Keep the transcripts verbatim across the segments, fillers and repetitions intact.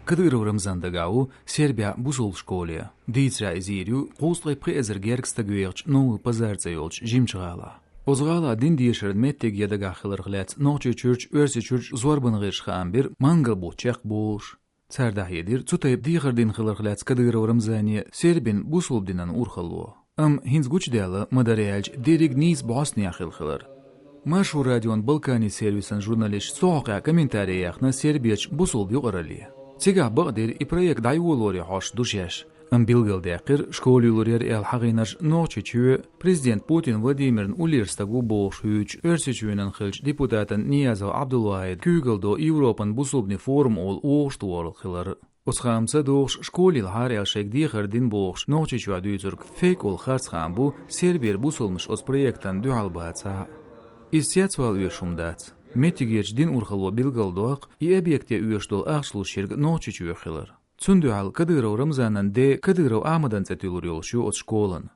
Кадыров Рамзан дагахь ву Сербехь бусулба школе. Дийцарехь, иза йийр ю кхузткъе пхи эзар гергга стаг вехачу Новый Пазар цӀе йолчу жимачу гӀалахь. Оцу гӀалахь дин дешаран меттиг я дагахь хиларх лаьцна Нохчийчуьрчу, Оьрсийчуьрчу зорбанан гӀирсаша хаам бира, мангал бутт чекхболуш. Цара дӀахьедира, цу тайпа дехар дина хиларх лаьцна Кадыров Рамзане Сербина бусулба динан урхалло. Амма хӀинца гучудаьлла, ма-дарра аьлча, дерриг нийса бӀостанехьа хилла хилар. Маршо радион Балкани сервисан журналисташа цу хьокъехь комментари яьхна Серберчу бусулба юкъаралле. Цигахь бакъдира, и проект дӀайолоре хьожуш ду шаьш. Амма билгалдаьккхира, школа йиллур яра аьлла хьахийнарш Нохчийчоь, президент Путин Владимирна уллера стаг ву бохуш хьуьйчу Оьрсийчоьнан хиллачу депутатан Ниязов Ӏабдулвахьидан куьйгалла до Европан бусулбанийн форум олу вовшахтохаралла хилар. Оцу хаамца догӀуш, школа йиллахьара аьлла шайга дехар дина бохуш Нохчийчохь дуьйцург фейк олу харц хаам бу, Сербера бусулбанаш оцу проектана дуьхьал бацахь а. Иза цецвала оьшуш хӀума дац. Меттигерчу динан урхалло билгалдоккху, и объекте оьшуш долу ахча луш ерг Нохчийчоь хилар. Цунна дуьхьал Кадыров Рамзанан ден Кадыров Ахьмадан цӀе туьллур йолуш ю оцу школан.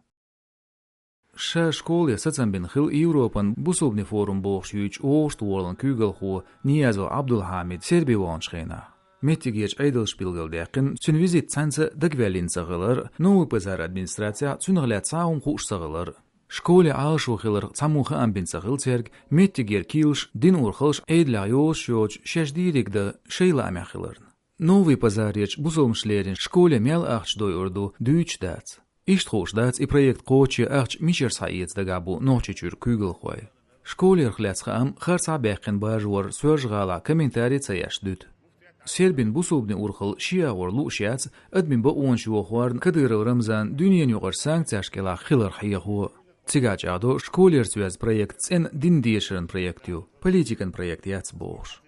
Ша школе сацам бина хилла Европан бусулбанийн форум бохуш хьуьйчу вовшахтохараллин куьйгалхо Ниязов Ӏабдулхьамид Серби ваханчу хенахь. Меттигерчу Ӏедалша билгалдаьккхина, цуьнан визит цхьаьнца дагаваьллина ца хилар, Новый Пазар администрацехь цунах лаьцна цхьа а хӀума хууш ца хилар. Школе Ӏалашо хиларх цхьаммо хаам бина ца хилла цаьрга, меттигера килсаш, динан урхаллаш Ӏедалехь йозуш йоцуш шаьш дийриг дан шайн лаамехь хиларна. Новый Пазарерчу бусулбанаш леррина школе мел ахча дойур ду дуьйцуш дац. Иштта хууш дац, и проект кхочуш ахча мичара схьаэца дагахь бу Нохчийчуьра куьйгалхой. Школех лаьцна хаам харцахьа баьккхина баржорна Соьлжа-ГӀалахь комментари ца еш дуьту. Сербина бусулбанийн урхалла шен агӀор лууш яц адамийн бакъонаш йохорна Кадыров Рамзан дуьненаюкъарчу санкцешна кӀелахь хиларх хьехо. Цигахь чӀагӀдо, школера цоьрза проект цӀена дин дешаран проект ю, политикан проект яц бохуш.